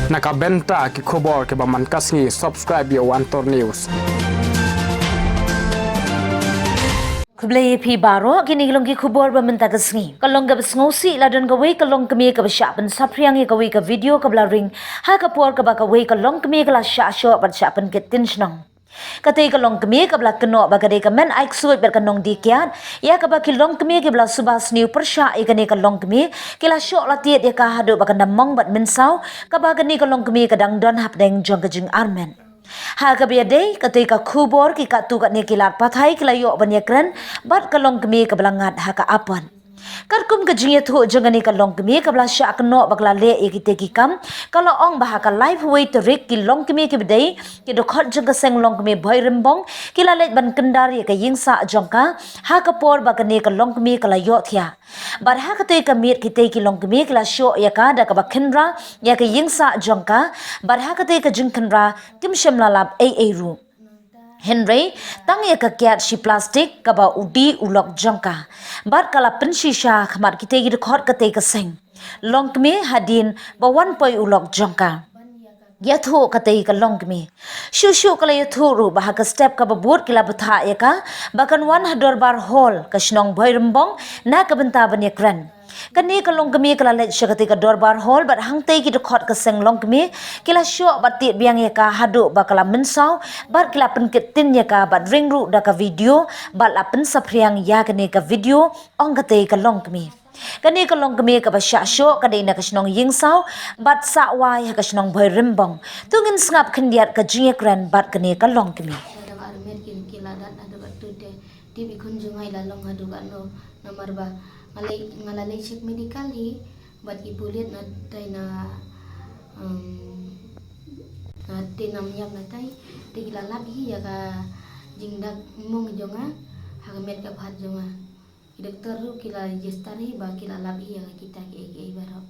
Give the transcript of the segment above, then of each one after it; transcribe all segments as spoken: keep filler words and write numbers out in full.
Na ka bynta ki khubor kiba man ka sngi, subscribe ïa u Antor News. Khublei ïa phi baroh, kine ki long ki khubor ba mynta ka sngi. Ka long kaba sngewsih, la don kawei ka longkmie kaba shah pynsaphriang ïa kawei ka video kaba la ring ha ka por kaba kawei ka longkmie ka la shah shoh bad shah pynkit tin shnong. Katei ka longkmie kaba la kynnoh ba ka dei ka men ai ksuid bad ka nongdie kiad, ïa kaba ki longkmie kiba la suba sniew pyrshah ïa kane ka longkmie ki la shoh la tied ïa ka haduh ba kan da mong bad mynsaw, kaba kane ka longkmie ka dang don hapdeng jong ka jingarmet. Ha kaba ïadei katei ka khubor, ki katto katne ki lad pathai ki la ïoh ban ïakren bad ka longkmie kaba la ngat ha ka apot. Katkum ka jingïathuh jong kane ka longkmie kaba la shah kynnoh ba ka la leh ïa kitei ki kam, ka la ong ba ha ka laiphew wei tarik ki longkmie kiba dei ki dkhot jong ka seng longkmie Bhoirymbong ki la leit ban kyndar ïa ka ïingsah jong ka ha ka por ba kane ka longkmie ka la ïohthiah. Bad ha katei ka miet kitei ki longkmie ki la shoh ïa ka da kaba khynra ïa ka ïingsah jong ka, bad ha katei ka jingkhynra kim shym la lap ei ei ruh. Hynrei tang ïa ka kiad shi plastik kaba u dih u lok jong ka, bad ka la pynshisha ha khmat kitei ki dkhot katei ka seng longkmie hadien ba wan poi u lok jong ka. Ïathuh katei ka longkmie, shuh shuh ka la ïathuh ruh ba ha ka step kaba bud ki la bthah ïa ka ba kan wan ha Dorbar Hall ka shnong Bhoirymbong na ka bynta ban ïakren. Kane ka longkmie ka la leit sha katei ka Dorbar Hall bad hangtei ki dkhot ka seng longkmie ki la shoh bad tied biang ïa ka haduh ba ka la mynsaw bad ki la pynkit tin ïa ka bad ring ruh da ka video bad la pynsaphriang ïa kane ka video, ong katei ka longkmie. Kane ka longkmie kaba shah shoh ka dei na ka shnong Ïingsaw bad sah wai ha ka shnong Bhoirymbong. To ngin sngap khyndiat ka jingïakren bad kane ka longkmie. Sha dang armet kin ki la dat haduh katto te tip i khun jong nga i la long haduh katno. Namar ba nga leit, nga la leit check medical hi bad ki pulit na tai na, um, na te na miap na tai te ki la lap hi ïa ka jingdak mong jong nga ha ka met ka phad jong nga. Ki doktor ruh ki la register hi ba ki la lap hi ïa ka kita kiei kiei baroh.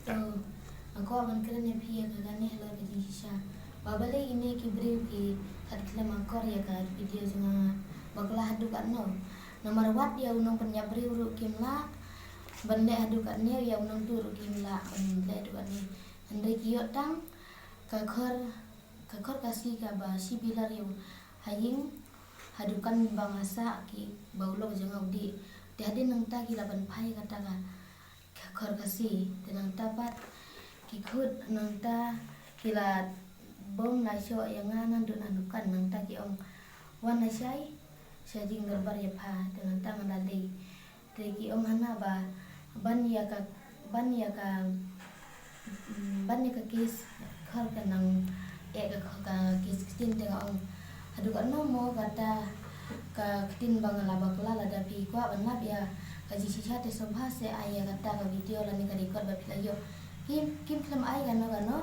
To, nga kwah ban kren ïa phi ïa ka kane halor ka jingshisha. Ba balei kine ki briew ki khat khlem akor ïa ka video jong nga ba ka la haduh katno. Namar wat ïa u nongpynïap briew ruh kim lah ban leh haduh katne, ïa u nongtuh ruh kim lah ban leh haduh katne. Hynrei ki ïoh tang ka khor, ka khor Khasi kaba shi bilor ïa u ha ïing, ha dukan ba nga sah ki ba u lok jong nga u dih. Te hadien nangta ki la ban phai kata ka khor Khasi, te nangta pat ki khut nangta ki la bom la shoh ïa nga naduh na dukan, nangta ki ong, wan la shai sha jingdorbar ïa pha, te nangta nga la leit. Te ki ong hana ba ban ïa ka, ban ïa ka, mm, ban ïa ka case khor ka nang, eh, ka, ka case ktien, te nga ong, haduh katno mo kata ka ktien ba nga la bakla, lada phi kwah ban lap ïa ka jingshisha te sngewbha seh ai ïa kata ka video lane ka record ba phi la ïoh. Kim, kim khlem ai kano kano.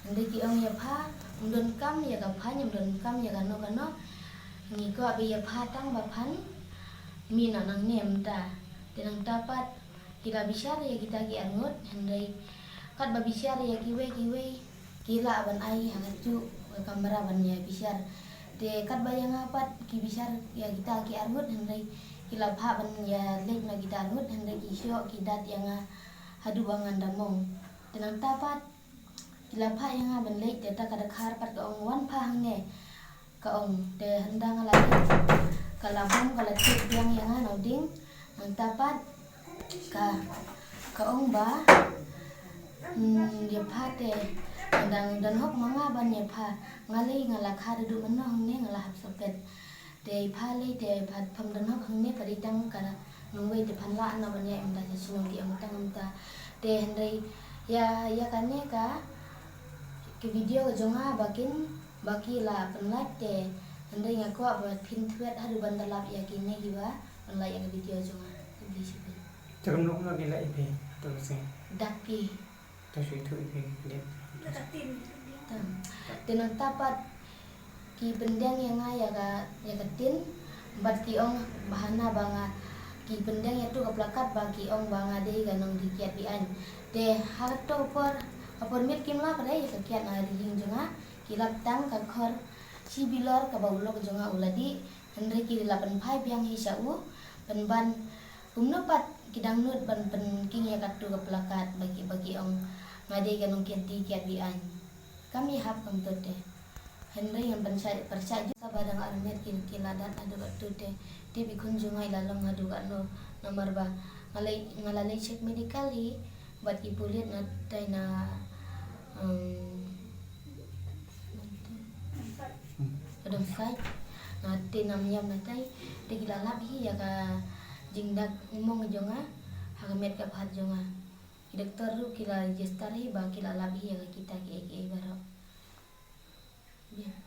Hynrei ki ong ïa pha, ym donkam ïa ka fine, ym donkam ïa kano kano. Ngi kwah ba ïa pha tang ba phan mih noh nangne mynta. Te nangta pat ki la bishar ïa kita ki arngut, hynrei katba bishar ïa kiwei kiwei ki lah ban ai ha kajuh ka kamra ban ïa bishar. Te katba ïa nga pat ki bishar ïa kita ki arngut, hynrei ki la phah ban ïa leit noh kita arngut, hynrei ki shoh ki dat ïa nga haduh ba ngan da mong. Te nangta pat ki la phah ïa nga ban leit, te ta ka dkhar pat ka ong, wan pha hangne, ka ong. Te hynda nga la leit, ka la bom, ka la tied biang ïa nga na u dieng. Nangta pat ka, ka ong ba, mm, ïa pha te dang don hok ma nga ban ïa pha. Nga lei nga la kha da duh mynno hangne, nga la hap sa pet. Te ïa pha lei te pha pham don hok hangne, pha dei tang ka nongwei te phan lah noh ban ïaid mynta sha shnong, ki ong tang mynta. Te hynrei ïa, ïa kane ka, ka video ka jong nga ba kin, ba ki la pynlait, te hynrei nga kwah ba phin thwet haduh ban da lap ïa kine kiba pynlait ïa ka video jong nga. Khublei shibun. Te kumno kumno ki lait ïa phi, to ka sngi? Dak ki. To shu ïathuh ïa phi khyndiat. Tang. Te nangta pat ki pyndeng ïa nga ïa ka, ïa ka tin, bad ki ong ba hana ba nga, ki pyndeng ïa tu ka plakat ba ki ong ba nga dei ka nongdie kiad be-aiñ. Te ha kato ka por, ka por miet kim lap re ïa ka kiad na ïing jong nga, ki lap tang ka khor shi bilor kaba u lok jong nga u la dih, hynrei ki la pynphai biang hi sha u, pynban kumno pat ki dang nud ban pynking ïa kato ka plakat ba ki, ba ki ong Nga dei ka nongkit di kiad bi aiñ. Kam ïahap kumto te. Hynrei ngan pyrshah pyrshah ju sa ba dang armet ki ki la dat haduh katto te. Te bi khun jong nga i la long haduh katno. Namar ba nga la nga la leit check medical hi bad ki pulit na tai na um, Padang Sait. Na te nam yam na tai te ki la lap hi ïa ka jingdak mong jong nga ha ka met ka phad jong nga. Ki doktor ruh ki la register hi ba ki la lap hi ïa ka kita ki ei ki ei baroh. Biang.